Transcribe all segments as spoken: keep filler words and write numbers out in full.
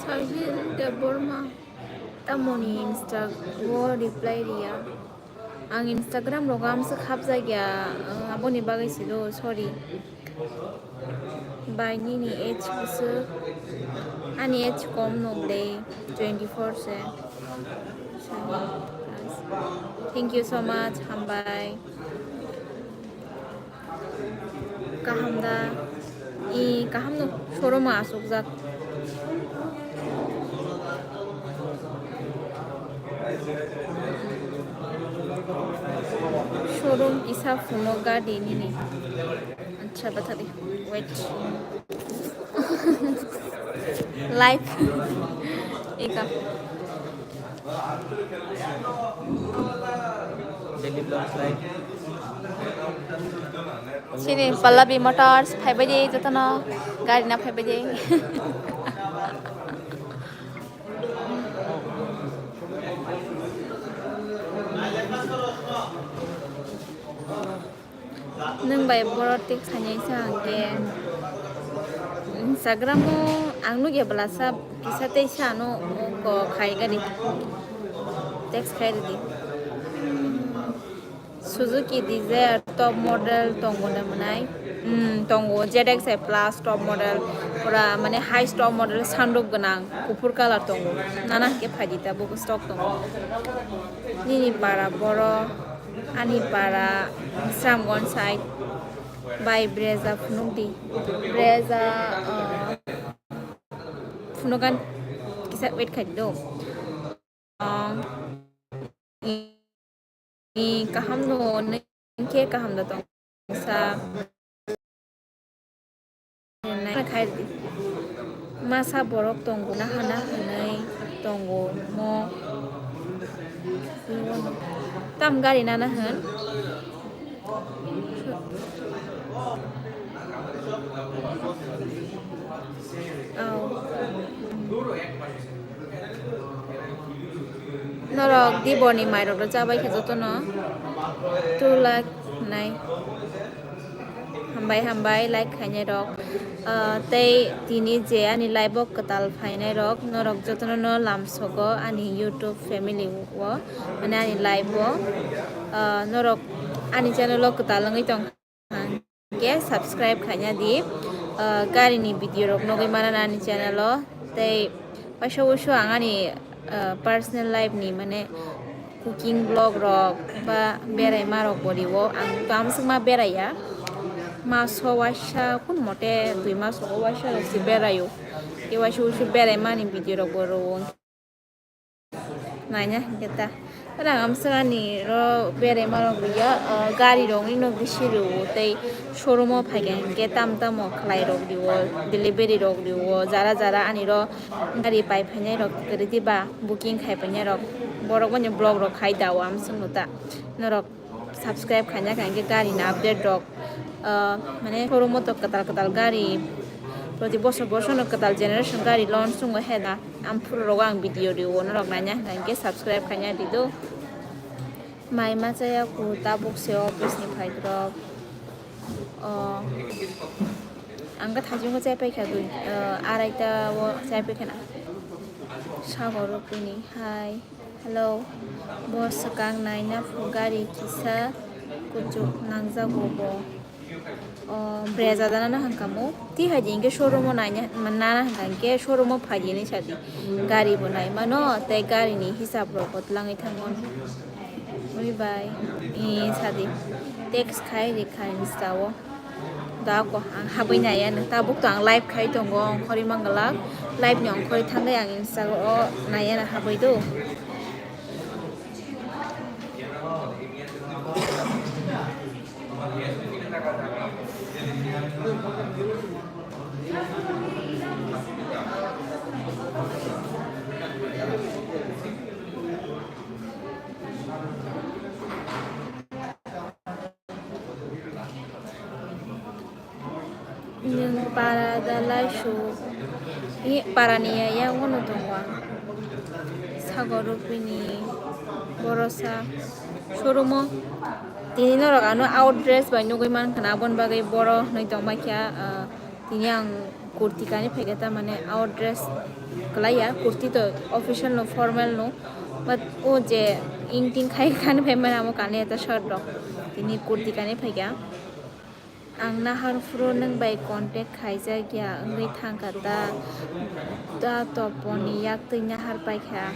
Sahil Debbarma, tamoni Insta o reply riya. Ang Instagram rogo amswk hapjak ya, uh, aboni bagwi silo, sorry. Bai nini age bwswk? Ani age kom no ble, twenty four se. Thank you so much, hambai. Kaham da? I kaham no, showroom o asukjak. Showroom kisa phunuk gari nini. Acha, bathari. Wait. Live. Eka. Daily vlogs live. Sini Pallavi Motors phaibai de jotono gari na phaibai de. Nwng bai boro text khainai sa hwnkhe Instagram o ang nukya bwlasa kisa tei sa ano kok khai gari text khai rwdi. Suzuki Dzire top model tongo na mwnai? Hmm, tongo, Z X I plus top model, pura mane highest top model sunroof gwnang, kuphur colour tongo, nana hwnkhe phaidi ta, buko stock tongo. Nini para boro, ani para Sramgon side. Bai Brezza phunuk di. Brezza, uh, phunukan kisa wait khai di do. Um, i, i kaham no, nengke kaham da tong sa. Khai di. Masa borok tongo, nahana hwnwi tongo mo. Tam gari nana hwn. Oh. Norok diboni mairok rw chabai kha jotono two lakh nai. Hambai, hambai, like khainai rok. Ah, tei tini je ani live o kwtal phainai rok, norok jotono no lamsogo ani YouTube family o, mane ani live o. Ah, norok ani channel o kwtal wngwi tong kha, hwnkhe subscribe khaina di. Ah, gari ni video rok nugwi mana ani channel o. Tei waisa waisa ang ani, ah, personal life ni mane cooking vlog rok ba beraima rok bo rio. Ang to amswk ma beraiya, maso waisa kun mote dui mas rogo waisa rok se beraio. Tei waisa waisa beraimani video rok bo rwo. Naina hwnkhe ta. Ora ang amswk ani ro beraima rok rio, ah, gari rok no bisi rwo tei showroom o phaikha hwnkhe tam tamo khlai rok rio, delivery rok rio, jara jara ani ro gari pai phainai rok kwrwi diba, booking khai phainai rok, borok boni vlog rok khai da o amswk no ta. Norok subscribe khaina kha hwnkhe gari ni update rok, ah, mane showroom o to kwtal kwtal gari, proti bosor bosor no kwtal generation gari launch wngo heda. Amphuru rogo ang video rio, norok naina hwnkhe subscribe khaina di do. Mai ma chaya ku tabuk se office ni phaidrok. Oh. Ang khe thaichung khe chai paikha dui, ah, araita o chai paikha na. Sagor Rupini, hi. Hello. Bo swkang naina phu gari kisa kuchuk nangjago bo. Oh, Brezza da nana hwnkha mo. Ti hai di hwnkhe showroom o naina, nana hwnkha hwnkhe showroom o phai di hinwi sa di. Gari bo nai mano, tei gari ni hisab rok bo twlangwi thango. Ui bai, ee, sadi. Text khai rikha Insta o. Da ko ang habwi naiya no. Tabuk to ang live khai tongo, ongkhorwi manglak. Live ni ongkhorwi thangwi ang Insta o naiya no habwi do. Nwng para da laisuk. I para ni ya, ya, wngno tongo ang. Sagor Rupini, Borosa. Showroom o tini norok ano out dress bai nugwi mankha na, aboni bagwi boro hwnwi tongbaikha, ah, tini ang kurti kanwi phaikha, tamani out dress kwlaiya, kurti to official no, formal no, but o je ingting khai kanwi phaimani amo kanwi ta shirt rok, tini kurti kanwi phaikha. Ang nahar phuru nwng bai contact khaijak ya wngwi thangkha ta, ta toponi yaktwi nahar paikha.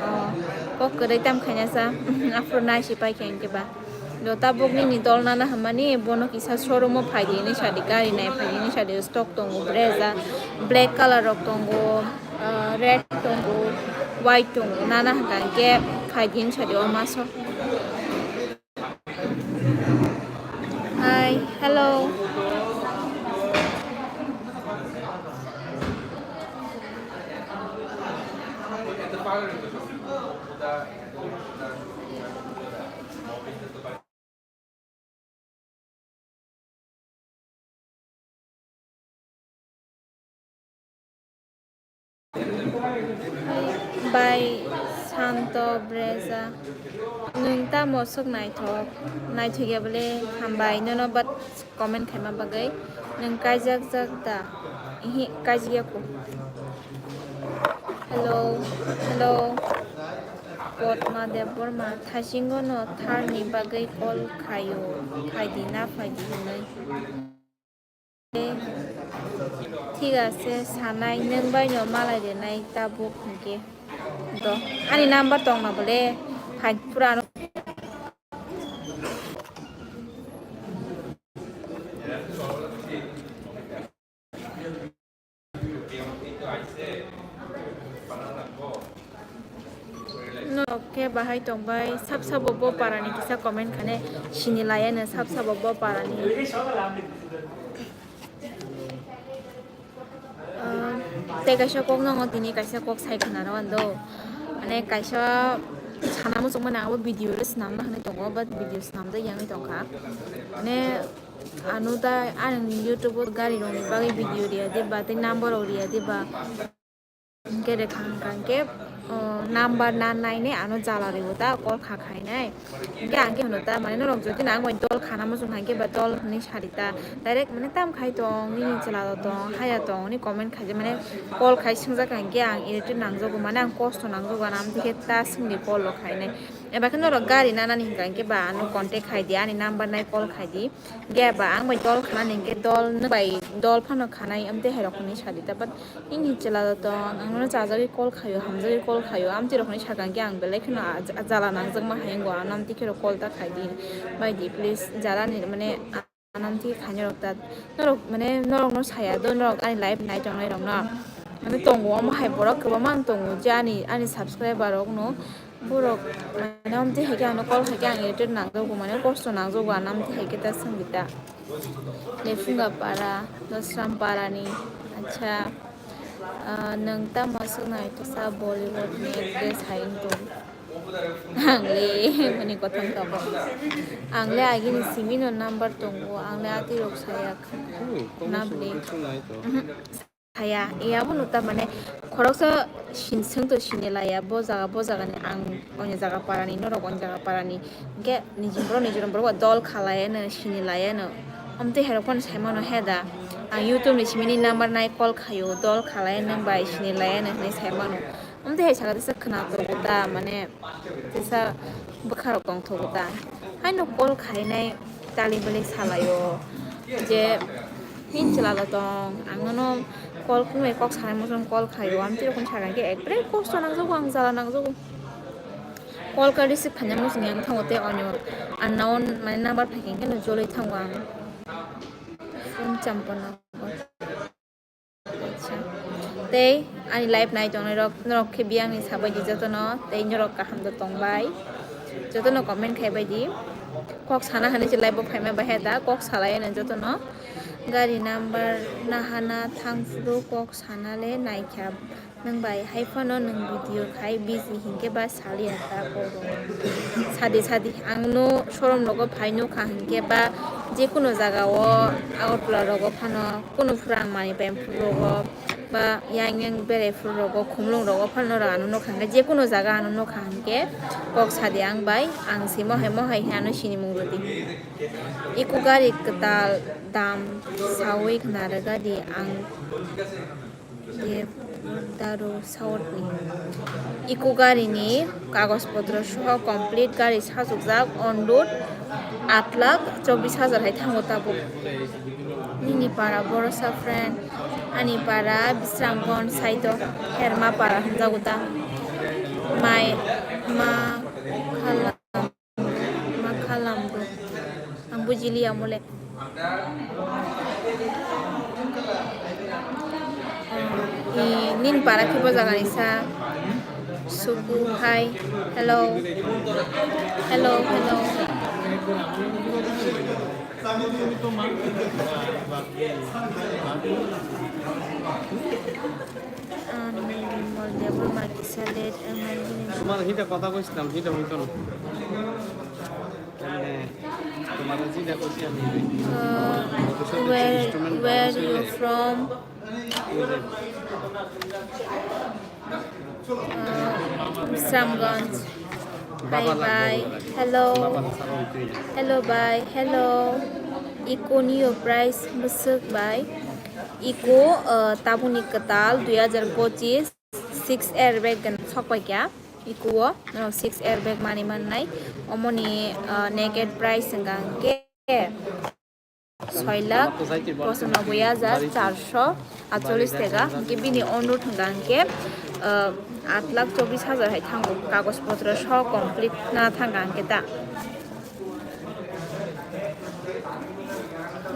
O, kok kwrwi tam khaina sa, aphuru naisi paikha hinkhe ba. Do tabuk nini dol nana hwnmani bono kisa showroom o phaidi hinwi sadi, gari nai phaidi hinwi sadi, stock tongo, Brezza, black colour rok tongo, ah, red tongo, white tongo, nana hwnkha hinkhe phaidi hinwi sadi o maso. Hi, hello. Bai Santo Breza, nwng tamo swk naithok? Naithok ya bole, hambai nono, but comment khaima bagwi. Nwng kaijak jak da? Ihi, kaijak ya ko. Hello, hello. Potma Debbarma, thaisingo no tharni bagwi call khaio, phaidi na phaidi hwnwi. Thik ase, sanai nwng bai no malai renai tabuk hinkhe. Do, ani number tong na bole, phai pura ano. Norok khe bahai tongbai, sab sabo bo parani kisa comment khane sini laiya no, sab sabo bo parani. Ah, tei kaisa kok no, tini kaisa kok sai khna rw ando. Mane kaisa sana muchung mani abo video rw swnamna hwnwi tongo, but video swnamjak ya wngwi tongkha. Mane ano da ani YouTube o gari rokni bagwi video riya diba, tei number rok riya diba. Hinkhe rwkha hwnkha hinkhe, o, number na nainai ano jala rwo ta, call kha khainai. Hinkhe ang khe hwno ta, mane norok jodi nang bai dol khana muchung kha hinkhe ba dol hwnwi sadi ta. Direct mane tam khai tong, nini chwla tong, haya tong hwnwi comment khaijak, mane call khai swngjak kha hinkhe ang irritate nangjago, mane ang kosto nangjago, ano amtwi khe ta swngdi call rok khainai. Eba khe norok gari nanani hwnkha hinkhe ba ano contact khai di, ani number nai call khai di. Ge ba ang bai dol khana hinkhe dol, nwng bai dol phano khanai, amtwi hai rok hwnwi sadi ta, but nini chwla tong, ang nono chajagwi call khaio, hamjagwi call khaio, amtwi rok hwnwi sakha hinkhe ang belai kheno a, a jala nangjakma hai wngo, ano amtwi khe rok call ta khai di, bai di please, jala ni mane ano amtwi khaina rok ta, norok mane norok no saya do, norok ani live nai tongnai rok no, mane tongo omo hai borok kwbangma ang tongo je ani, ani subscriber rok no. Borok mane amtwi hai khe ano call khai khe ang irritate nangjago, mane kosto nangjago, ano amtwi hai khe ta swngdi ta. Lephunga para, Dosram para ni, acha, ah, nwng tamo swk naithok sa Bollywood ni actress hai wng tong? Ang le, mani kothom tabok. Ang le agini simi no number tongo, ang le atwi rok saya kha. Ui, kono Nabli. Swk naithok. Mhm. Haya, e abo no ta mane khoroksa sin-, swng to sini laiya, bo jaga, bo jaga ni ang, oni jaga para ni, norok oni jaga para ni. Hinkhe nijing borok, nijing borok bo dol khalai no, sini laiya no. Amtwi hai rok phano sai mano he da. Ang YouTube ni simi ni number nai call khaio, dol khalai no bai sini laiya no hinwi sai mano. Amtwi hai saka tesa khwna tongo ta, mane tesa bwkha rok tongthogo ta. Haino call khainai tali bwlwi salaio je, hin chwla tong, ang nono call khwnwi kok sanai muchung call khaio, amtwi rokno sakha khe ekdre kosto nangjago, ang jala nangjago. Call kha receive khaina muchung yang thango tei onyo unknown mane number phai khe no joloi thango ang. Phone champana. Acha. Tei ani live nai tongnai rok, norok khe biyang ni sabai di jotono, tei norok kaham da tongbai. Jotono comment khai bai di. Kok sana hinwi se live bo phaima bahai da, kok salai no jotono. Gari number nahana thang phuru kok sana le naikha. Nwng bai hai phano nwng video khai busy hinkhe ba saliya ta kok rok. Sadi sadi ang no showroom rogo phai nukha hinkhe ba jekunu jaga o Agartala rogo phano kunu phuru ang manwi pai phuru rogo ba yang yang berai phuru rogo, khumlung rogo phano norok ano nukha hwnkhe, je kono jaga ano nukha hwnkhe kok sadi ang bai, ang se mohai mohai hino sinimung rwdi. Iko gari kwtal dam sawi khna rwgadi ang. Dev Daru South ni. Iko gari ni kagoj potro soho complete gari sajukjak on road aat lakh chobbish hajar hai thango tabuk. Nini para borosa friend, ani para Bisramganj side o Herma para hwnjago ta. Mai ma khala. Ma khalam do. Ang bujiliya mole. I nin para khe bo jaga ni sa. Suku, hi. Hello. Hello, hello. Ani mol debor ma kisa let, ang mol bini. তোমার হিটা কথা কইছিলাম, হিটা হইতো না। মানে, তোমার যেটা কইছি আমি। Uh, where, where you from? Uh, Bisramganj. Bye bye. Hello. Hello bye. Hello. Iko nio price bwswk bai. Iko, uh, tabukni kwtal dui hajar pochis, six airbag gwnang sok pai kha. Iko o, uh, six airbag mani mannai. Omoni, uh, naked price hwnkha hwnkhe soi lakh pochanoboi hajar charso atcholish taka, hwnkhe bini on road hwnkha hwnkhe, uh, aat lakh chobbish hajar hai thango, kagoj potro soho complete na thangkha hwnkhe ta.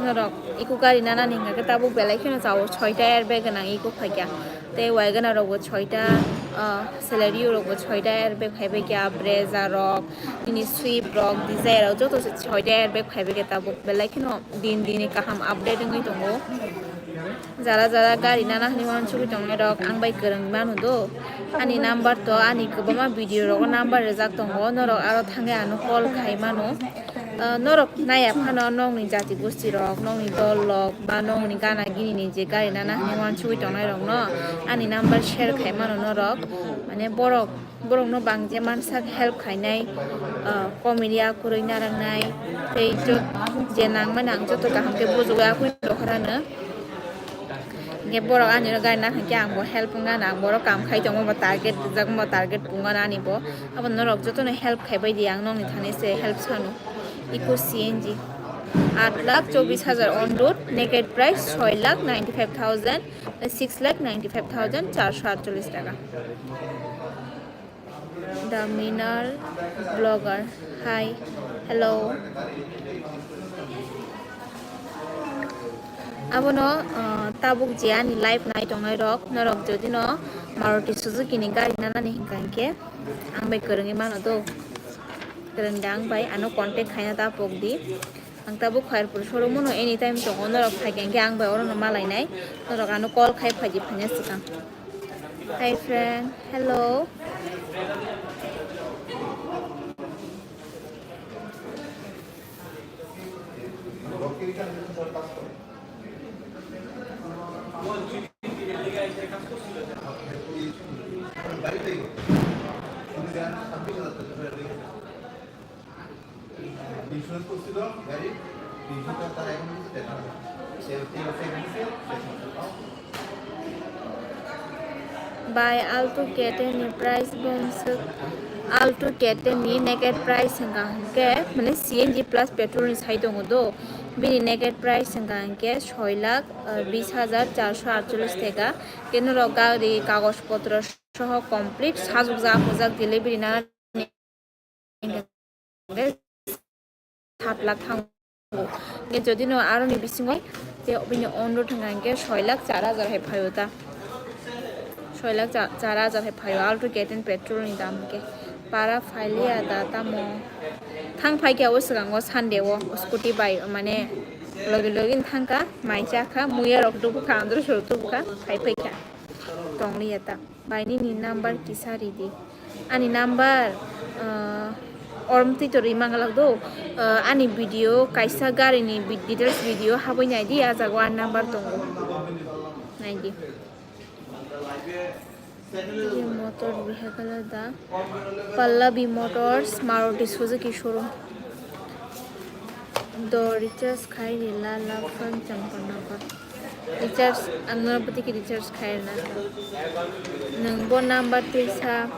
Norok iko gari nanani hwnkha khe tabuk belai kheno chao, soita airbag gwnang iko phaikha. Tei Wagon rokbo soita, ah, Celerio rokbo soita airbag phaibai kha, Brezza rok, nini Swift rok, Dzire rok joto se soita airbag phaibai kha tabuk belai kheno din dini kaham update wngwi tongo. Jara jara gari nana hinwi uansugwi tongnai rok ang bai kwrwng mano do. Ani number to ani kwbangma video rogo number rijak tongo, norok aro thangwi ano call khai mano. Ah, norok naiya phano nokni jati gosti rok, nokni dol rok ba nokni gana gini ni je gari nana hinwi uansugwi tongnai rok no ani number share khai mano norok, mane borok, borok no bang je mansak help khainai, ah, komini akurui narangnai tei jo-, je nangmani ang joto kaham khe bujugo akui dokhorano. Hingke borok ani oro gari nang hingke ang bo help wngna nang, borok kam khai tongo, bo target rijak, bo target pungo ani bo. Abo norok jotono help khai bai di, ang nokni thani se help sano. Eco C N G. Aat lakh chobbish hajar on road, naked price soi lakh ninety five thousand, six lakh ninety five thousand charso atchollish taka. The Minar Blogger. Hi. Hello. Abono, uh, tabuk je ani live nai tongnai rok, norok jodi no Maruti Suzuki ni gari nanani hingka hingke, ang bai kwrwngwi mano do. Kwrwng da ang bai, ano contact khaina ta pok di. Ang tabuk Khairpur showroom no anytime tongo, norok phai khe ang bai oro no malainai, norok ano call khai phaidi phaina swkang. Hi friend, hello. Bai Alto K ten ni price bumswk, Alto K ten ni naked price hwnkha hwnkhe, mane C N G plus petrol ni sai tongo do, bini naked price hwnkha hwnkhe soi lakh, uh, bis hajar charso atchollish taka, khe norok gari kagoj potro soho complete sajwk jak hojak delivery na hingke sat lakh thango. Hingke jodi no aroni bisingo te bini on road hingka hingke soi lakh char hajar hai phaio ta. Soi lakh cha-, char hajar hai phaio Alto K ten petrol ni dam hingke. Para phailiya da tamo. Thang phaikya o swkango Sunday o scooty bai mane logi logi thangkha mai chakha muya rok tubukha andro soro tubukha phai phaikha. Tongliya ta. Bai nini number kisa ridi. Ani number, ah, ormtwi to ri manglak do. Ah, ani video kaisa gari ni bi-, details video habwi naidi, ah jaga o ani number tongo. Naidi. Motor vehicle da Pallavi Motors, Maruti Suzuki showroom. Do recharge khai rila la phone chang phone number. Recharge ang no bwtwi khe recharge khai rina. Nwng bo number twisa.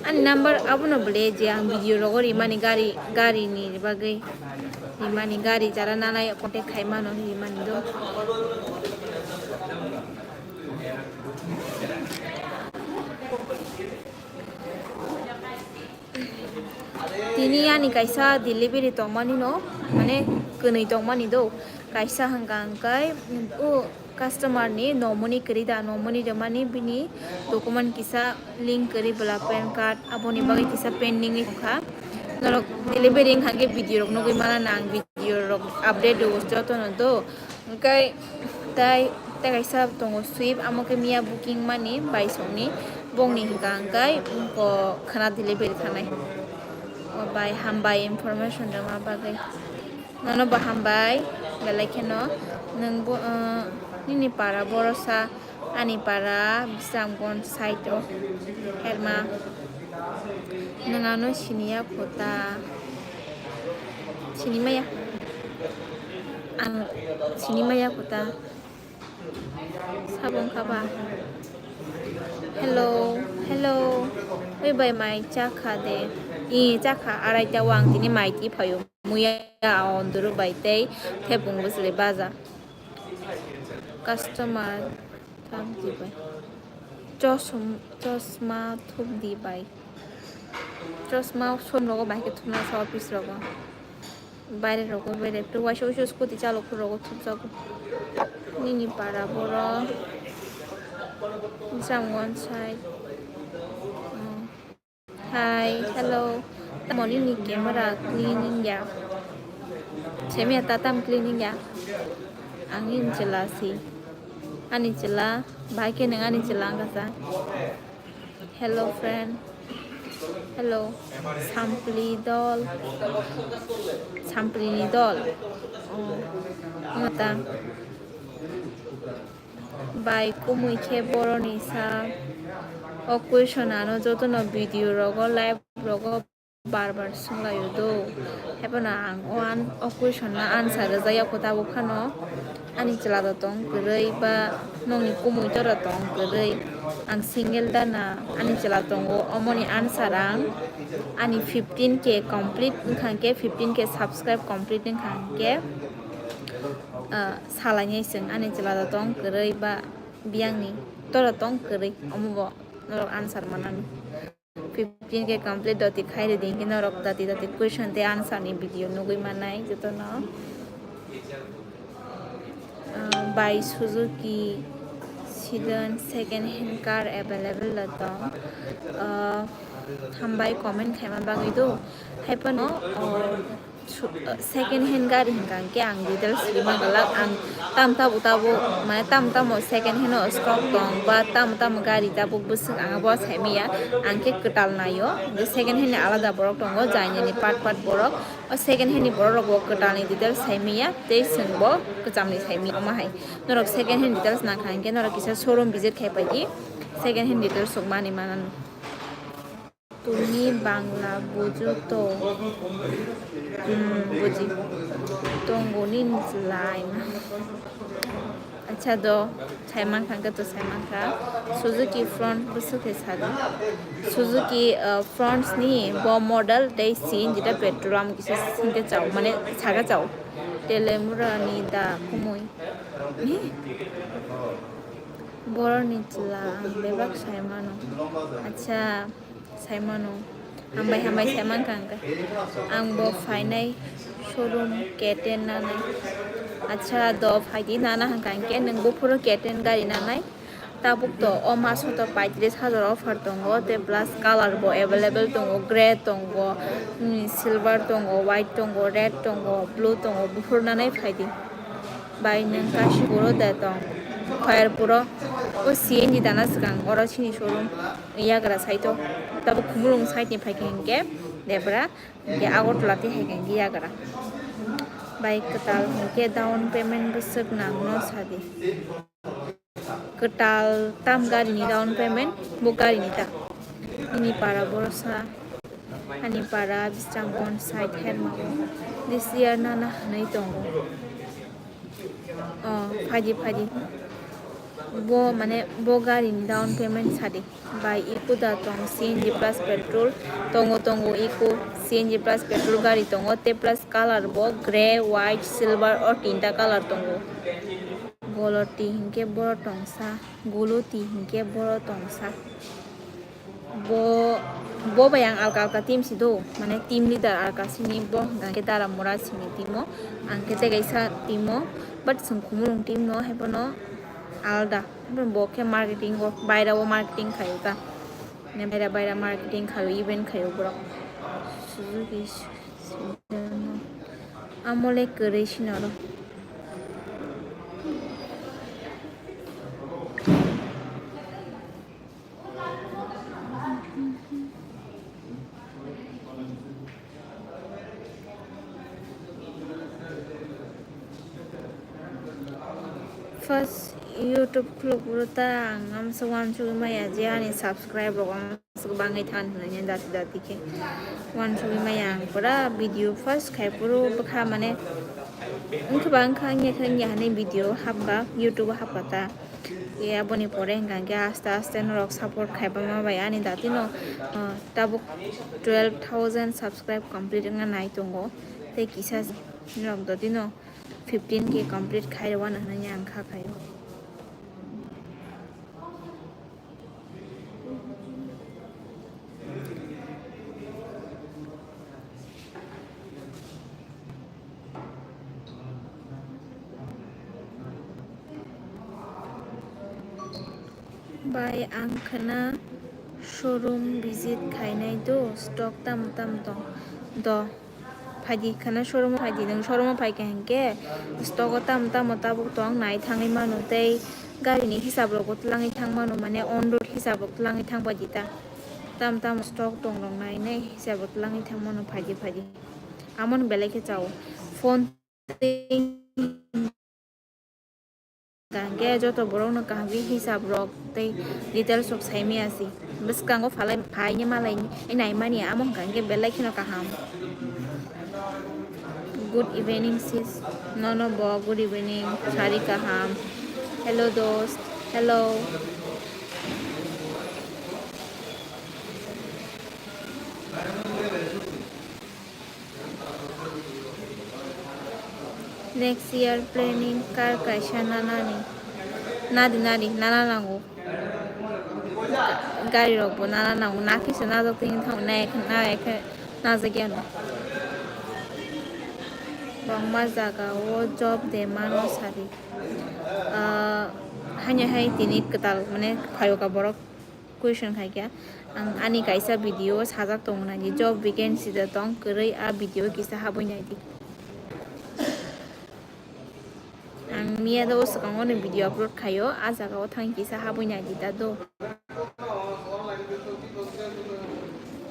Ani number abono bole je ang video rogo rimani gari, gari ni bagwi. Rimani gari jara nanai contact khai mano rimani do. Tini ani kaisa delivery tongmani no, mane kwnwi tongmani do. Kaisa hwnkha hwnkhe o customer ni nomoni kwrwi da, nomoni rwmani bini document kisa link kwrwi bwla pan card, aboni bagwi kisa pending wngkha. Norok delivery wngkha hwnkhe video rok nugwi mano nang, video rok update rwo jotono do. Hwnkhe tai, tai kaisa tongo Swift, amo khe miya booking mani baisongni, bongni hwnkha hwnkhe bo khwna delivery thangnai. O bai, hambai information rwma bagwi. Nono bo hambai, belai kheno nwng bo, uh, nini para borosa, ani para Bisramganj side o, Herma. Nwng ano siniya kho ta? Sinimaya. Ang sinimaya kho ta. Sabong kha ba? Hello, hello. Oi bai, mai cha kha de? I cha kha, arai ta o ang tini mai ti phaio. Muya a onduru bai tei thepung bwsli baja. Customer thap di bai. Chosm-, chosma thup di bai. Chosma som rogo bai khe thupna sa office rogo. Baire rogo bere tu waisa waisa scooty chalok rogo thupjago. Nini para boro. Bisramganj side. Oh. Hi, hello. Tamo nini camera cleaning ya? Semiya ta tam cleaning ya? Ang nini chwla si. Ani chwla, bai khe nwng ani chwla wngkha sa. Hello, friend. Hello. Sampli dol. Sampli ni dol. Oh. Ano ta. Bai kumui khe boroni sa. O question ano jotono video rogo, live rogo bar bar swnglaio do. Haiphano ang o an-, o question no answer rwjak ya kho tabuk phano. Ani chwla da tong kwrwi ba nokni kumui tora tong kwrwi. Ang single da na ani chwla tongo, omoni answer ang ani fifteen K complete wngkha khe, fifteen K subscribe complete wngkha khe, ah, salainai chwng ani chwla da tong kwrwi ba biyangni tora tong kwrwi, omo bo norok answer manani. Fifteen K complete doti khai ridi hinkhe norok dati dati question tei answer ni video nugwi mannai jotono. Ah, bai Suzuki Sedan second hand car available da tong. Ah, hambai comment khaima bagwi do. Haiphano, oh, su-, second hand gari hwnka hwnkhe ang details rima glak, ang tam tabuk tabuk, mane tam tamo second hand o stock tong ba tam tamo gari tabuk bwswk ang abo saimaya, ang khe kwtal naio, hwnkhe second hand ni alada borok tongo, jainani part part borok, o second hand ni borok rok bo kwtal ni details saimaya, tei chwng bo kwcham ni saimaya, omo hai norok second hand details nangkha hwnkhe norok kisa showroom visit khai paidi, second hand details rok mani manano. Tumi Bangla bujo to? Hmm, buji. Tongo nini chwla. Acha do, saiman kha, to saiman kha. Suzuki front bwswk khe sadi. Suzuki, uh, fronts ni bo model tei C N G ta petrol am kisa singke chao, mane saga chao. Telemura ni da kumui. Boroni chwla ang bebak saimano. Acha. Saimano. Hambai hambai saiman kha hwnkhe. Ang bo phainai showroom K ten nanai. Acha do phaidi nana hwnkha hwnkhe nwng buphuru K ten gari nanai. Tabuk to o maso to paitris hajar offer tongo, tei plus color bo available tongo, grey tongo, mm, silver tongo, white tongo, red tongo, blue tongo, buphuru nanai phaidi. Bai nwng Kashipuro de tong, Khairpuro, o C N G dana swkang, oro chini showroom. Yagra side o, tabuk Khumulwng side ni phaikha hinkhe debra, hinkhe Agartala tei haikha hinkhe yagra. Bai kwtal hinkhe down payment bwswk nangno sadi. kwtal tam gari ni down payment, bo gari ni ta. Nini para borosa, ani para Bisramganj side Hermao. This year nana hanwi tongo. Oh, phaidi, phaidi. Bo, mane, bo gari ni down payment sadi. Bai, iko da tong C N G plus petrol. Tongo, tongo, iko C N G plus petrol gari tongo. Te plus color bo grey, white, silver, o tinta color tongo. Goloti hinkhe boro tongsa. Goloti hinkhe boro tongsa. Bo, bo bai ang alka alka team si do, mane team leader alka sini bo hwnkha khe Dara Mura sini team o, ang khe tei kaisa team o, but chwng Khumulwng team no haiphano alda, haiphano bo khe marketing o, baira o marketing khaio ta, mane baira baira marketing khaio, event khaio borok. Suzuki, amo le kwrwi sino ro. First YouTube khuluk bwrwi ta ang amsa uansugwi maya je ani subscribe rok amsa bangwi than hinwi dati dati khe uansugwi maya ang pura video first khai phuru bwkha mane wngkhe ba wngkha wngya khe wngya hinwi video hapkha YouTube o hapkha ta. Khe aboni pore hwnkha khe aste aste norok support khai bama bai ani dati no, ah, tabuk twelve thousand subscribe complete wngna nai tongo. Tei kisa norok dati no fifteen K complete khai rw ano hinwi ang kha khaio. Bai, ang khwna showroom visit khainai do, stock tamo tamo tong do? Phaidi khwna showroom o phaidi, nwng showroom o phaikha hinkhe stock o tamo tamo tabuk tong nai thangwi mano tei gari ni hisab rok bo twlangwi thang mano, mane on road hisab rok twlangwi thang bai di ta, tamo tamo stock tong rok nai nai hisab rok twlangwi thang mano phaidi phaidi. Amoni belai khe chao phone twi. Hwnkhe joto borokno kaham khe hisab rok tei details rok sai maya si. Bwskango phalai, phaini malai naimani amo hwnkha hwnkhe belai kheno kaham. Good evening sis. Nono bo good evening. Sari kaham. Hello dost. Hello. Next year planning car kaisa nanani. Nadi, nadi, nana nango. Gari rok bo nana nango. Nakhe se najak twi thang nai, nai khe najak ya no. Bangma jaga o job de mano sadi. Ah, hanya hai tini kwtal mane phayoka borok. Question khaikha, ang ani kaisa video o sajak tongo naidi, job vacancy da tong kwrwi, a video kisa habwi naidi. Ang miya da o swkango ni video upload khaio, a jaga o thang kisa habwi naidi da do.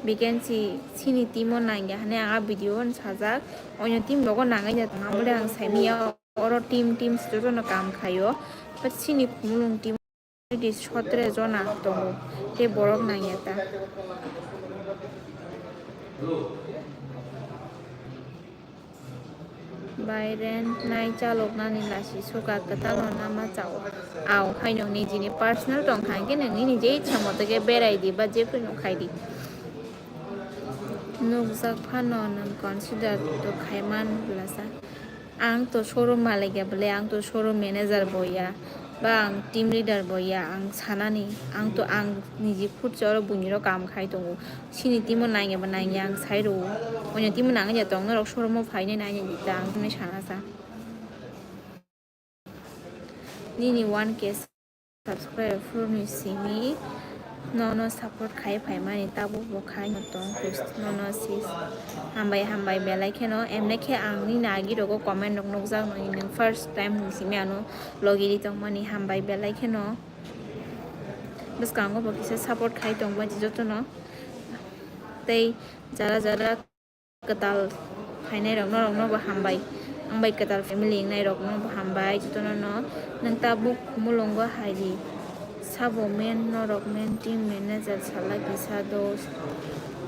Vacancy chini team o nangya hwnwi ang a video o sajak, oino team rogo nangwi da tong, abole ang saimanya oro team, team jotono kam khaio, but chini Khumulwng team. Already sotre jona tongo, tei borok nangya ta. Bai rent nai chaloknani lasi suka kwtalno nama chao. Ao haino nijini personal tongkha hinkhe nwng nini je ichha moto khe berai di ba jephuru khai di. Nukjak phano nwng consider to khaiman bwlasa. Ang to showroom malik ya bole, ang to showroom manager bo ya, ba ang team leader bo ya, ang sanani, ang to ang niji khurchi oro buini ro kam khai tongo. Chini team o nangya ba nangya ang sai rwo. Oino team o nangya tong norok showroom o phainai nai nai ta ang hwnwi sana sa. Nini one K subscriber phuru ni simi nono support khai phaimani tabuk bo khai no tong nono sis. Hambai hambai belai kheno emne khe ang nini agi rogo comment rok nukjak nini nwng first time ni simi ano logi ri tongmani hambai belai kheno bwskango bo kisa support khai tongba di jotono tei jara jara kwtal phainai rokno, rokno bo hambai. Ang bai kwtal family wngnai rokno bo hambai. Jotono no nwng tabuk Khumulwngo hai di. Sabo men norok men team manager sala kisa do.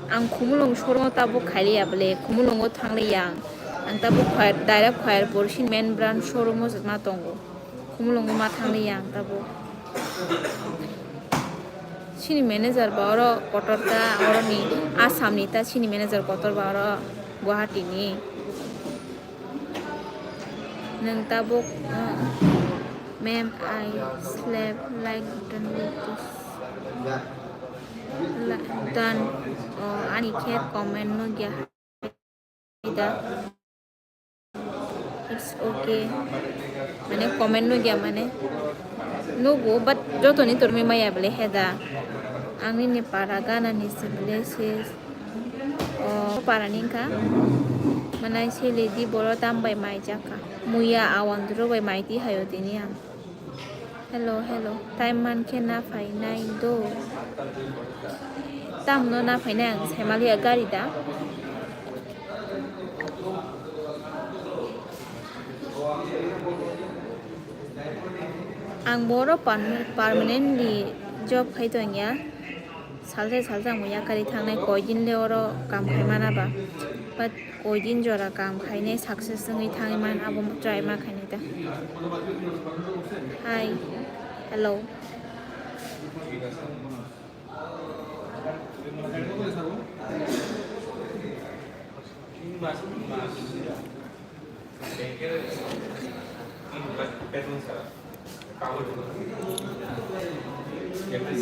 Ang Khumulwng showroom o tabuk khailiya bole, Khumulwng o thangliya ang. Ang tabuk choir, direct Khairpur sini main brand showroom o ma tongo. Khumulwng o ma thangliya ang tabuk. Sini manager ba oro kotor ta, oro ni Assam ni ta sini manager kotor ba oro Guwahati ni. Nwng tabuk, uh, ma'am, I slept like done with this. La-, done. Oh, ani khe comment nukya. It's okay. Mane comment nukya mane. Nugo, but jotoni tormi maya bole heda. Ang nini para gana ni sibile se. O para ni wngkha. Manai sele di boro tam bai mai jakha. Muya awandro bai mai ti hayo tini ang. Hello, hello. Time man khe na phainai do. Tamno na phainai ang saimaliya gari da. Ang boro perm-, permanently job khai tongya. Salsa salsa ang yakari thangnai, koidin le oro kam khai mana ba. But koidin jora kam khainai success wngwi thangwi man, abo try ma khainai ta. Hi. Hello.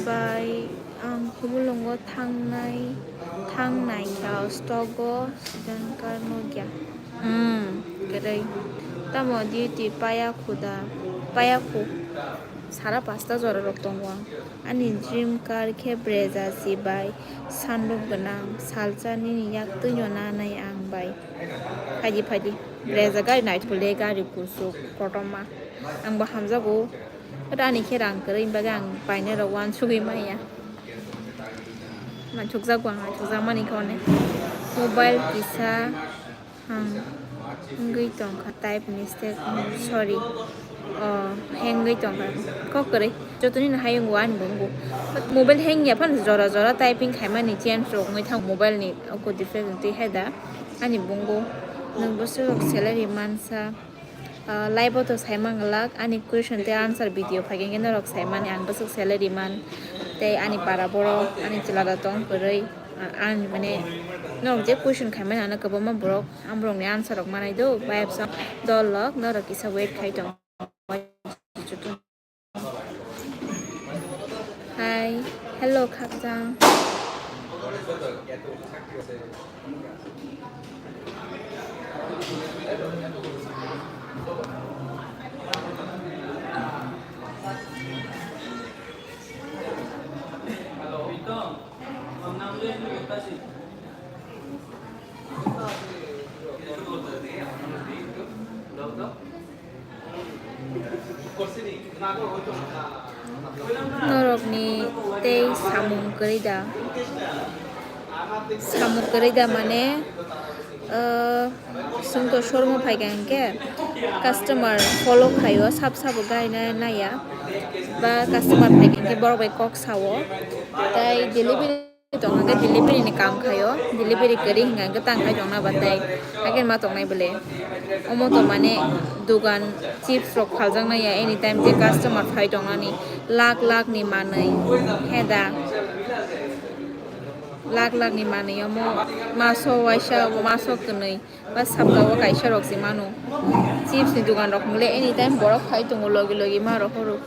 Bai, ang Khumulwngo thangnai, thangnai kha, stogo, sidan kar nukya. Hmm, kwrwi. Tamo duty paya khuda, paya khu. Sara pasta jora rok tongo ang. Ani dream car khe Brezza si bai, sunroof gwnang, salsa nini yak twino nanai ang bai. Phaidi phaidi, Brezza gari naithok le, gari kuchuk kotorma. Ang bo hamjago. But ani khe rang kwrwi, bagwi ang painai rok uansugwi maya. Naithokjago ang, naithokjakmani khe one. Mobile kisa. Hang wngwi tongkha, type mistake, sorry. Oh, hang wngwi tongkha. Kok kwrwi. Jotoni no hayung o ani bo wngo. But mobile hang ya phano jora jora typing khaimani chance rok wngwi thang mobile ni oko defect wngtwi hai da ani bo wngo. Nwng bwswk salary mansa, ah, live o to saimang glak ani question tei answer video phai khe norok saimani ang bwswk salary man tei ani para borok ani chwla da tong kwrwi. Ah, ani mane norok je question khaimani ano kwbangma borok. Ang borokni answer rok manai do, bai absang dol lok, norok kisa wait khai tong. Hi, hello, khakchang. Norokni tei samung kwrwi da? Samung kwrwi da mane, ah, chwng to showroom o phai kha hinkhe customer follow khaio, sab sabo gari nai-, naiya ba customer phai kha hinkhe borok bai kok sao tei delivery tongkha khe delivery ni kam khaio, delivery kwrwi hinkha khe tang khai tongna ba tei hakhe ma tongnai bole. Omo to mane dugan chips rok phaljaknai ya, anytime je customer phai tongnani lakh lakh ni manwi heda, lakh lakh ni manwi omo maso waisa maso kwnwi. Ba saptao kaisa rok se mano. Chips ni dogan rok mole anytime borok khai tongo logi logi ma rohoro.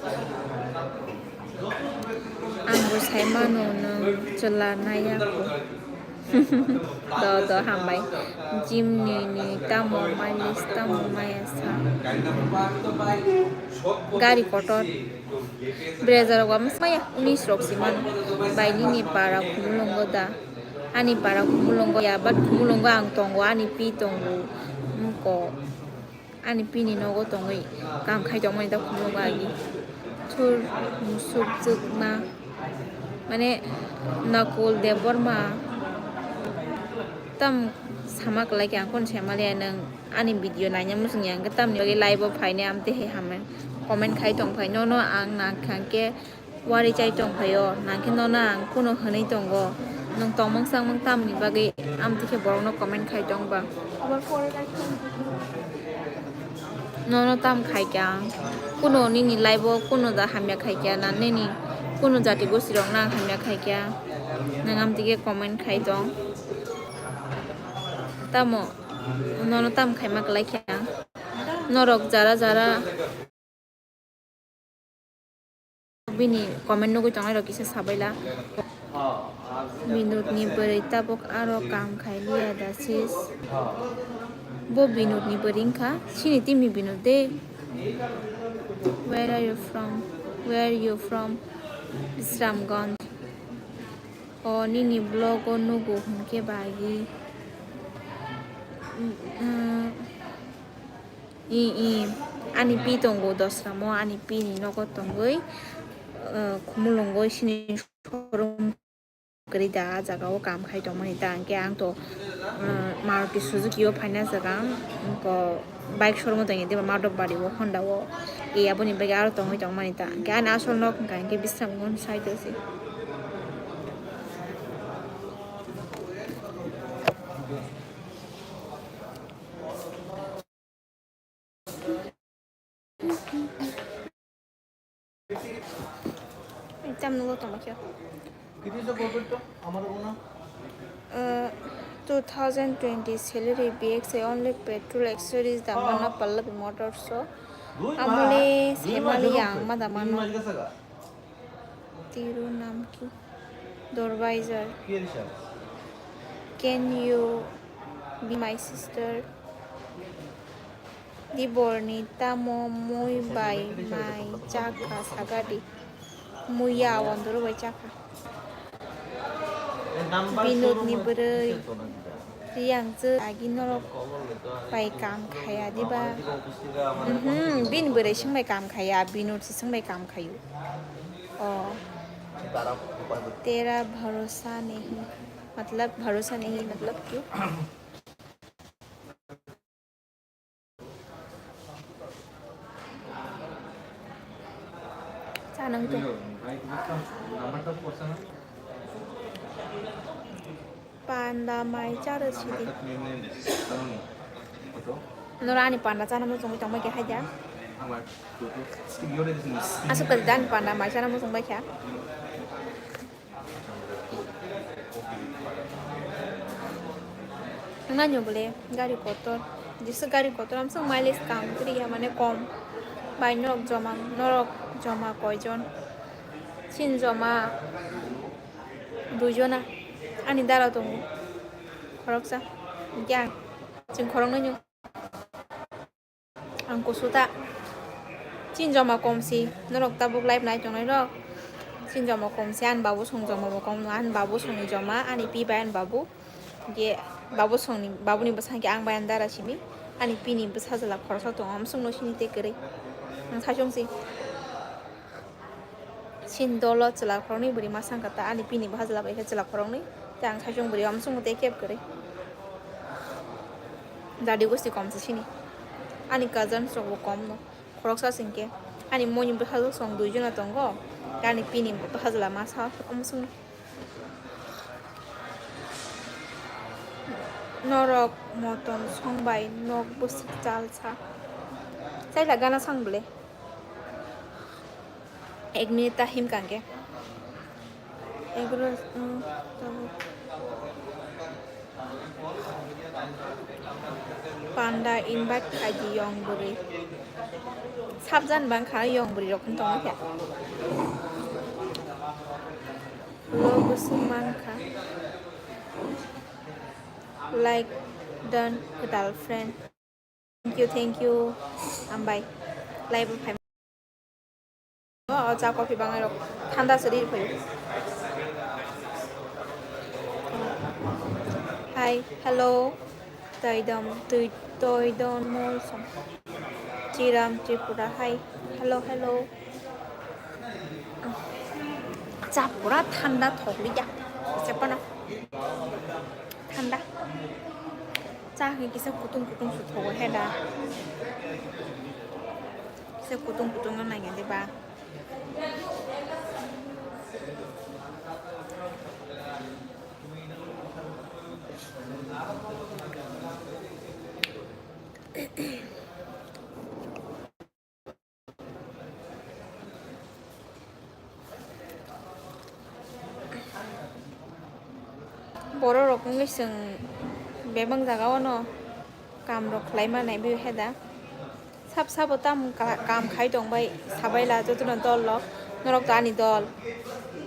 Ang bo sai mano nwng chwla naiya kho. Do do hambai. Gym ni ni tamo mileage tamo maya sa. Gari kotor. Brezza rok ba maya unis rok se mano. Bai nini para Khumulwngo da? Ani para Khumulwngo ya, but Khumulwngo ang tongo, ani pi tongo. Wngko. Ani pi ni nogo tongwi kam khai tongmani ta Khumulwngo agi. Thur musuk jwkma. Mane Nakul Debbarma. Tam sama kwlai khe ang phone se maliya nwng ani video naina muchung ya, hwnkhe tamni bagwi live o phainai amtwi hai hamya comment khai tong phai. Nono ang nang kha khe Wari chai tong phaio, nangkhe nono ang kuno hwnwi tongo. Nwng tongmung samung tamni bagwi amtwi khe borokno comment khai tong ba? Nono tam khai kha ang? Kuno nini life o kuno da hamya khai kha na nini kuno jati gosti rok nang hamya khai kha? Nwng amtwi khe comment khai tong. Tamo nono tam khaima kwlai kha ang? Norok jara jara bini comment nugwi tongnai rok kisa sabaila. Binod ni bwrwi tabuk aro kam khai liya da sis. Bo Binod ni bwrwi wngkha, chini team ni Binod de. Where are you from? Where are you from? Bisramganj. O nini vlog o nugo hwnkhe bagi. Mm, mm. I, i, ani pi tongo Dosramo, ani pi ni nogo tongwi, eh, Khumulwngo sini showroom kwrwi da, ah jaga o kam khai tongmani ta, hwnkhe ang to, eh, Maruti Suzuki o phaina jaga ang, ko bike showroom o tongya diba, Madhobari o, Honda o, e aboni bagwi aro tongwi tongmani ta, hwnkhe ani asol nok hwnkha hwnkhe Bisramganj side o se. Tam nugo tongma khe. Uh, two thousand twenty salary B X A only petrol accessories damano Pallavi Motors o. Amole semali yang ma damano. Tiru nam ki? Dorbaizar. Can you be my sister? Diborni tamo mui bai mai chakha sagadi. Muya wandoro bai chakha. Binodni bwrwi. Riyang je agi norok bai kam khaya diba? Mhm, bini bwrwi swng bai kam khaya, Binod se swng bai kam khayu. Oh. Tera bharosa nahi. Matlab, bharosa nahi, matlab ki? Chanang to. Panda mai charo sidi. Nora ani panda chana muchungwi tongma khe haida. Asuk kali dan panda mai chana muchungbai kha. Nangni bole gari kotor, jesa gari kotor, amsong mileage kam kwrwi ya, mane kom. Bai norok joma, norok joma koijon? Chin joma duijona, ani dara tongo khoroksa, hwnkhe ang chwng khoroknwi. Ang kusu ta. Chin joma kom si, norok tabuk live nai tongnai rok. Chin joma kom si, ani babu song joma bo kom, ani babu songni joma, ani pi bai ani babu. Ge babu songni, babuni bwsang khe ang bai ani dara simi, ani pini bwsa jala khoroksa tongo, amsong no sini tei kwrwi. Ang saichung si. Sini dolo chwla khoroknwi bwrwi ma sangkha ta, ani pini bwsa jala bai khe chwla khoroknwi, tei ang saichung bwrwi amsongo tei keb kwrwi. Jadi gosti kom se sini. Ani cousins rok bo kom no. Khoroksa singkhe. Ani moni bwsajwk song dui jona tongo. Tei ani pini bwsa jala ma sa amsongo. Norok motom song bai nok bwswk chal sa. Chaila gana sang bwle. Ek minute ta him kangke. Egro, mm, tabuk. Panda invite khai di yong bwrwi. Sabjan bang kha yong bwrwi rok tongo khe. Lo bwswk man kha. Like done kwtal friend. Thank you, thank you. Hambai. Live phai. O, o, cha coffee bangai rok. Thanda se ri phai. Hi, hello. Toidom, toi, toidom molsom. Chiram Tripura, hi. Hello, hello. Cha pura thanda thokliya. Sepano. Thanda. Cha hwnkhe kisa kutung kutung se thogo he da. Kisa kutung kutung no nangya de ba. Borok rok wngwi chwng bebak jaga o no kaam rok khlai mani bo heda. Sab sabo tam ka-, kaam khai tong bai sabai la joto no dol rok. Norok to ani dol,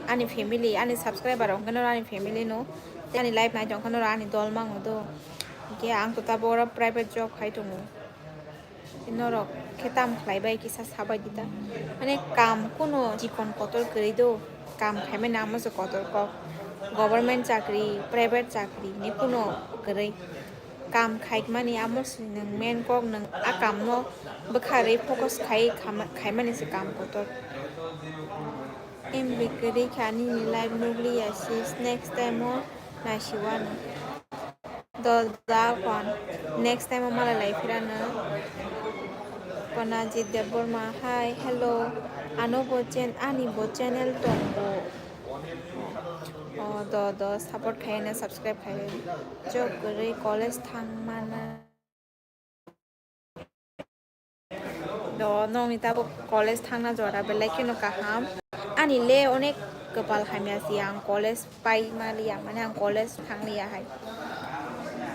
ani family, ani subscriber rok hwnkhe norok ani family no. Tei ani live nai tong khe norok ani dol mango do. Hwnkhe ang to tabuk oro private job khai tongo. Norok khe tam khlai bai kisa sabai di ta. Mane kaam kuno chikon kotor kwrwi do. Kaam khaimani amo se kotor kok. Government chakri, private chakri ni kuno kwrwi. Kaam khaimani amo se nwng main kok, nwng a kaamno bwkharwi focus khai khama-, khaimani se kaam kotor. M B kwrwi kha nini live nukliya sis, next time o naisiwano. Dol da kon. Next time o malai lai phirano. Konajit Debbarma, hi, hello. Ano bo chen-, ani bo channel tongo. O, do, do, support khai, ano subscribe khai. Job kwrwi college thang mana. Do, nokni tabuk college thangna jora belai kheno kaham. Ani le onek kwpal hamya si ang college pai ma liya, mane ang college thang liya hai.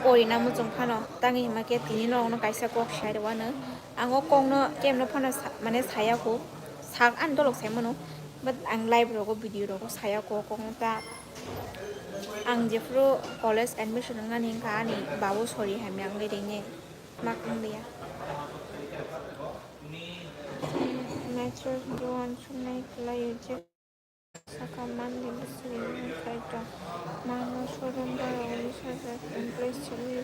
Porina muchung phano, tangwi hima khe tini norokno kaisa kok sai rwano. Ang o kokno kemno phano sa-, mane saya kho. Sak ani dolok sai mano. But ang live rogo, video rogo saya kho kokno ta. Ang jephuru college admission wngnani wngkha ani babu sori hamya wngwi ringni. Mak wng liya. Nature hwnwi uansuknai kwlaio je sakha manlini bwswk wngwi khai tong. Mano showroom borok wngwi sajak employees chwlwi.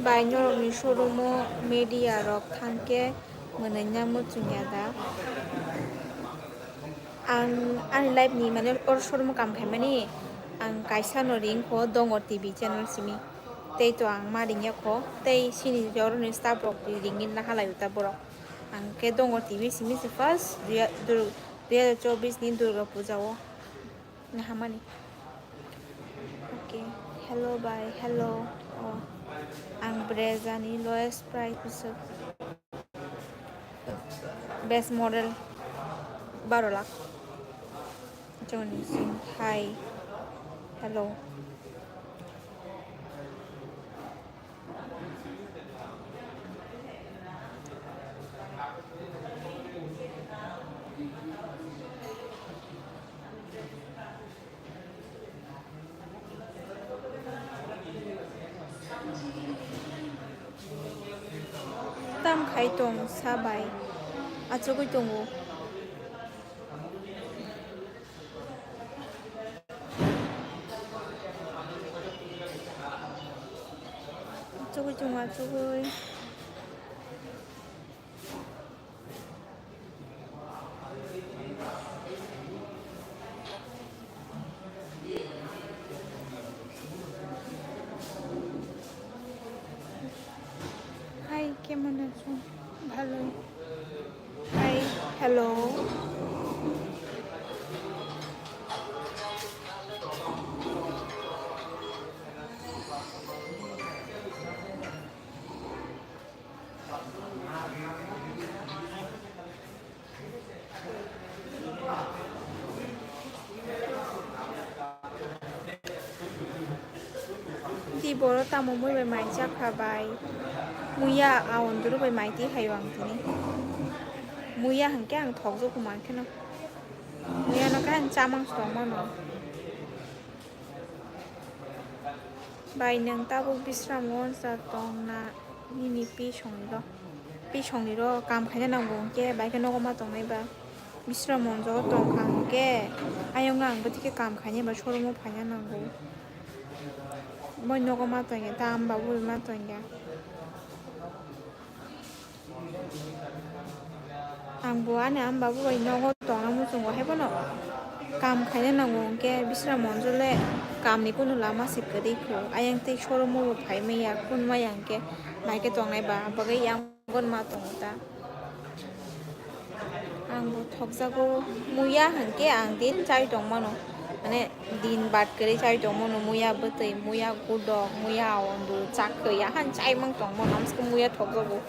Bai norokni showroom o media rok thangkhe mwnwina muchungya da. Ang ani life ni mane or showroom o kam khaimani ang kaisa no ring kho Dongor T V channel simi. Tei to ang ma ringya kho tei sini oro ni staff rok ringin na halai uta borok. Ang khe Dongor T V simi se first dui ha-, dur-, dui hajar chobbish ni Durga Puja o. Nahamani. Okay. Hello, bye. Hello. Oh. Ang Brezza ni lowest price bwswk. Best model baro lakh. Johnny Singh. Hi. Hello. Tam khai tong sa bai achugwi tongo. Achugwi tongo, achugwi. Hi, কেমন আছো? ভালোই। Hi, hello. Di boro tamo mui bai mai chakha bai. Muya a onduru bai mai ti hayo ang tini. Muya hwnkhe ang thokjak kuman kheno. Muya no khe ang chamang song mano. Bai nwng tabuk Bisram Gonsa tong na nini pi songni ro? Pi songni ro kam khaina nango hwnkhe bai khe nogo ma tongnai ba. Bisram Gonsa o tong kha hwnkhe ayong ang bwtwi khe kam khaina ba showroom o phaina nango. Boi nogo ma tongya ta am babu ma tongya. Ang bo ani am babu bai nogo tongna muchungo hai bono. Kam khaina nango hwnkhe bisra monjole kamni kunu lama se kwrwi kho. Ayang tei showroom o bo phai maya kun maya hwnkhe naikhe tongnai ba bagwi yang gon ma tongo ta. Ang bo thokjago muya hwnkhe ang din chai tongmano. Mane din bad kwrwi chai tongmano muya bwtwi, muya gudok, muya aondu, chakwya han chai mang tongmano. Amsukhe muya thokjago.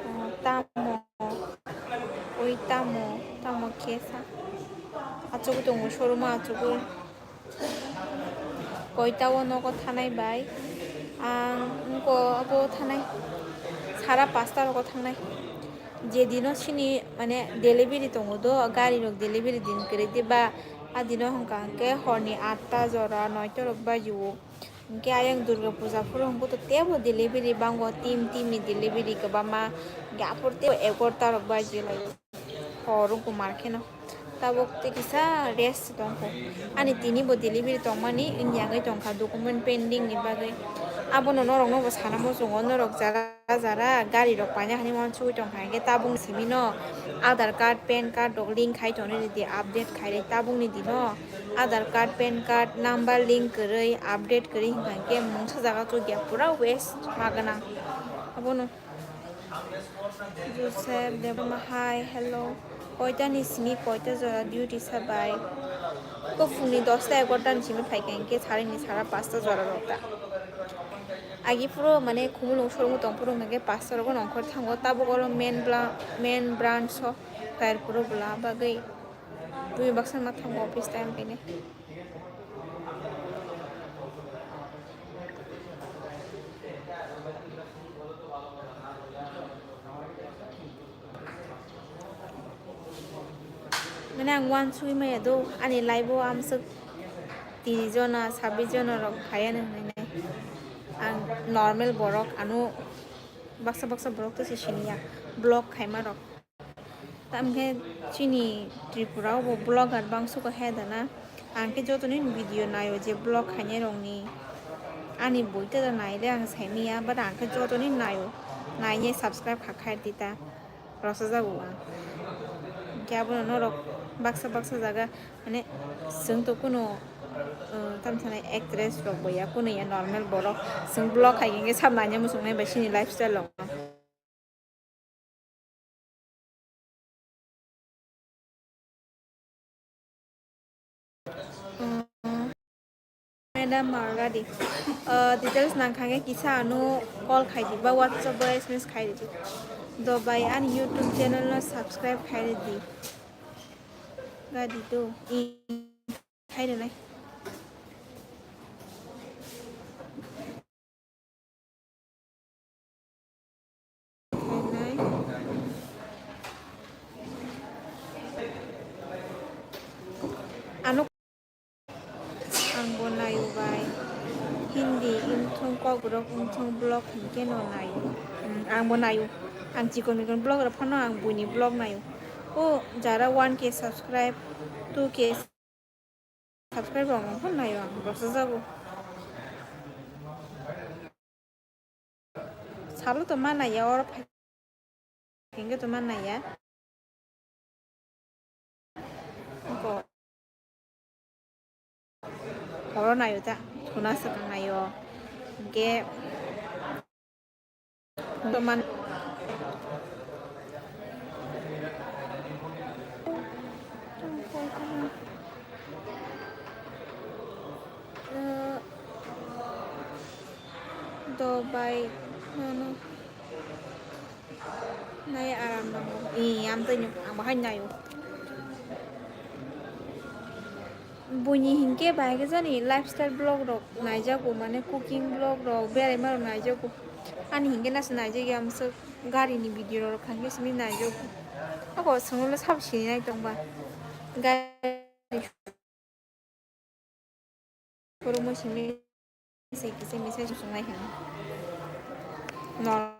Oh, tamo. Oi tamo, tamo kesa. Achugwi tongo showroom o achugwi. Koita o nogo thanai bai. Ang wngko abo thanai. Sara pasta rogo thangnai. Je dino sini mane delivery tongo do, gari rok delivery din kwrwi diba. A dino hwnkha hwnkhe horni atta jora noita rok bajio. Hwnkhe ayang Durga puja phuru hwnkhe to teibo delivery bango, team team ni delivery kwbangma. Hwnkhe aphuru teibo egarota rok baji lai. Hor wngkha mar kheno. Tabuk tei kisa rest tongkho. Ani tini bo delivery tongmani wngya wngwi tongkha document pending ni bagwi. Abono norok no bo sana muchungo norok jara jara gari rok paina hani uansugwi tongkha hwnkhe tabuk ni simi no Aadhaar card, pan card rok link khai tonwi rwdi, update khai rwi tabuk ni dino. Aadhaar card, pan card number link kwrwi, update kwrwi hwnkha hwnkhe mungsa jaga chukya pura waste ma gwnang. Abono Joseph Debbarma, hi, hello. Koita ni simi koita jora duty sa bai? Ko phungni dosta egarota ni simi phaikha hwnkhe sarini sara pasta jora rok ta. Agi phuru mane khumulwng showroom tong phuru hwnkhe pasta rogo nongkhor thango tabuk oro main bla-, main branch o. Tair puro bwla bagwi bui baksa ma thango office time khainai. Mane ang uansugwi maya do ani live o amswk tris jona, sabbish jona rok phaiya nang nai nai. Ang normal borok ano baksa baksa borok to se siniya vlog khaima rok. Tamkhe chini Tripura o bo vlogger bangsugo he dana. Ang khe jotoni video naio je vlog khainai rokni. Ani bui ta naile ang saimanya, but ang khe jotoni naio. Nainai subscribe kha khaidi ta. Rwchajak o ang. Hwnkhe abono norok baksa baksa jaga mane chwng to kuno, uh, tamo sanai actress rok bo ya, kuno ya normal borok. Chwng vlog khai hwnkhe sab naina muchungnai bai chini lifestyle rok. Madam Margadi, uh, details nangkha khe kisa ano call khai di ba WhatsApp o S M S khai di. Do bai ani YouTube channel no subscribe khai di. Gadi do. I khai di nai. Ano ang bo naio bai. Hindi wngthung, Kokborok wngthung vlog hinkhe no naio. Hmm, ang bo naio. Ang chikon mikon vlog rok phano ang buini vlog naio. O jara one K subscribe, two K subscribe rok no phano naio ang, rwchajak o. Salo to ma naiya, oro phai hwnkhe to ma naiya. Ko-, oro naio ta, thuna swkang naio. Hwnkhe to man-, eh, do bai, no, no. Nai aram nango. Ee, amtwino ang bahai naio. Buini hinkhe bahai khe jani lifestyle vlog rok naijago, mane cooking vlog rok, beraima rok naijago. Ani hinkhe nase naijak ya, amswk gari ni video rok khankhe simi naijago. Ako swngno sabo sini nai tongba. Gari Kwrwngmo simi se kisa misa swnglaikha. No.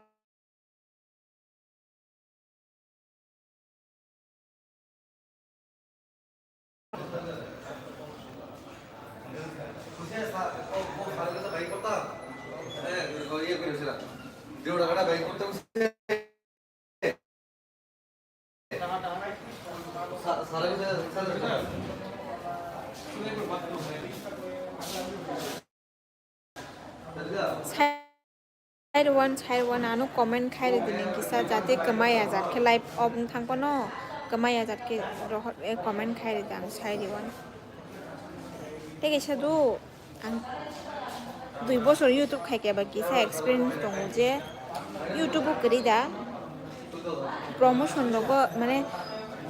Side one, side one, ano comment khai rwdi nang kisa, jate kwmai ajat khe live off wng thang phano, kwmai ajat khe rohor, eh, comment khai rwdi ang side one. Tei kaisa do, ang dui bosor YouTube khai khe ba kisa experience tongo je YouTube o kwrwi da promotion rogo, mane,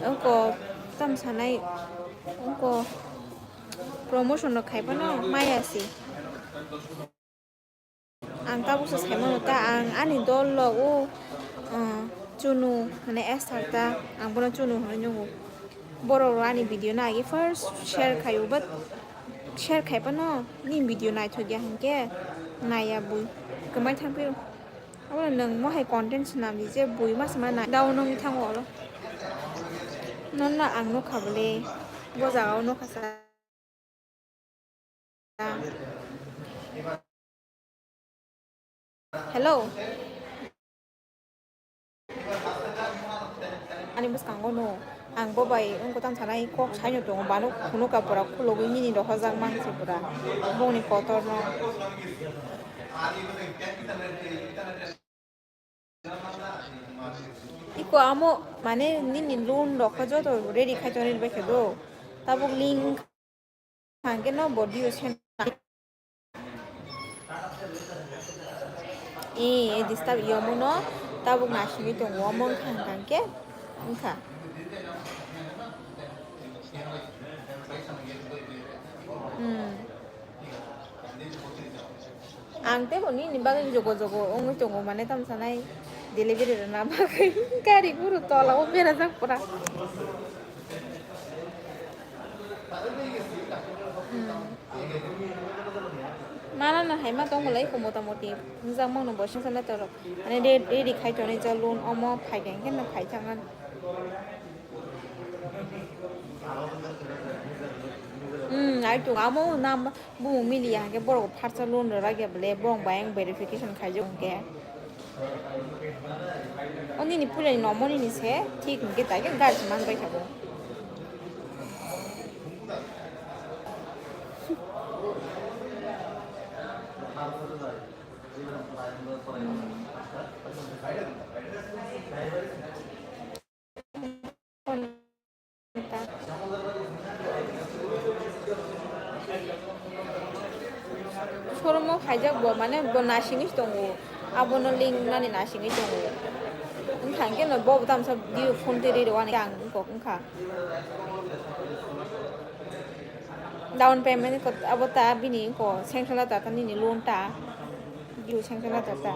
wngko tam sanai, wngko promotion rok khai phano maya si. Ang tabuksa saimano ta, ang ani dol rok o, uh, chunu, mane Esther ta, ang bono chunu hinwi nungo. Borok rok ani video no agi first share khaio, but share khai phano ni video naithok ya hinkhe naiya bui kwmai thang phio. Abo nwng mo hai content swnam di je bui mas ma nai down wngwi thango oro. Nonno ang nukha bole, bo jaga o nukha sa. Hello. Ani bwskango no ang bo bai wngkha tang sanai kok saino tongo, bano phunukha pura khulogwi nini rok hojak mang se pura bongni kotor no. Iko amo mane nini loan rok khe joto ready khai tonwi bai khe do. Tabuk link hangke no body o sen. E, e disturb yomo no tabuk nasingwi tongo omo wngkha hangkhe wngkha. Hmm. Ang tei bo nini bagwi jogo jogo wngwi tongo, mane tamo sanai delivery rwna bagwi gari guru tola o berajak pura. Hmm. Mana no hai ma tongo lai ko mota moti wngjakmano bo sengsa naitoro, mane re-, ready khai tonwi jak loan omo phai khe hwnkhe no phai thangmani. Hmm, ai tongo amo nam. Bumung miliya hwnkhe borok pharsa loan rwrak ya bole, borok bai ang verification khaijak hwnkhe. O nini puilani nomo nini se thik hwnkhe, tai khe gari se man bai kha bo. Showroom o khaijak bo, mane bo nasingwi tongo, abono link nani nasingwi tongo. Wngkha hwnkhe no bo tamsa dui phone twi rwani ang kok wngkha. Down payment ko abo ta bini ko sanction ta, ta nini loan ta. Dui sanction ta ta.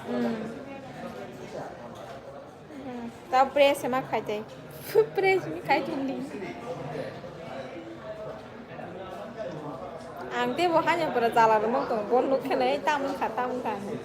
Hmm. Hmm, ta press ma khai tei. Press mi khai thung di. Ang tei bo hanya pura jala rwmang tongo, bo nuk khe nai tam wngkha, tam wngkha hinwi.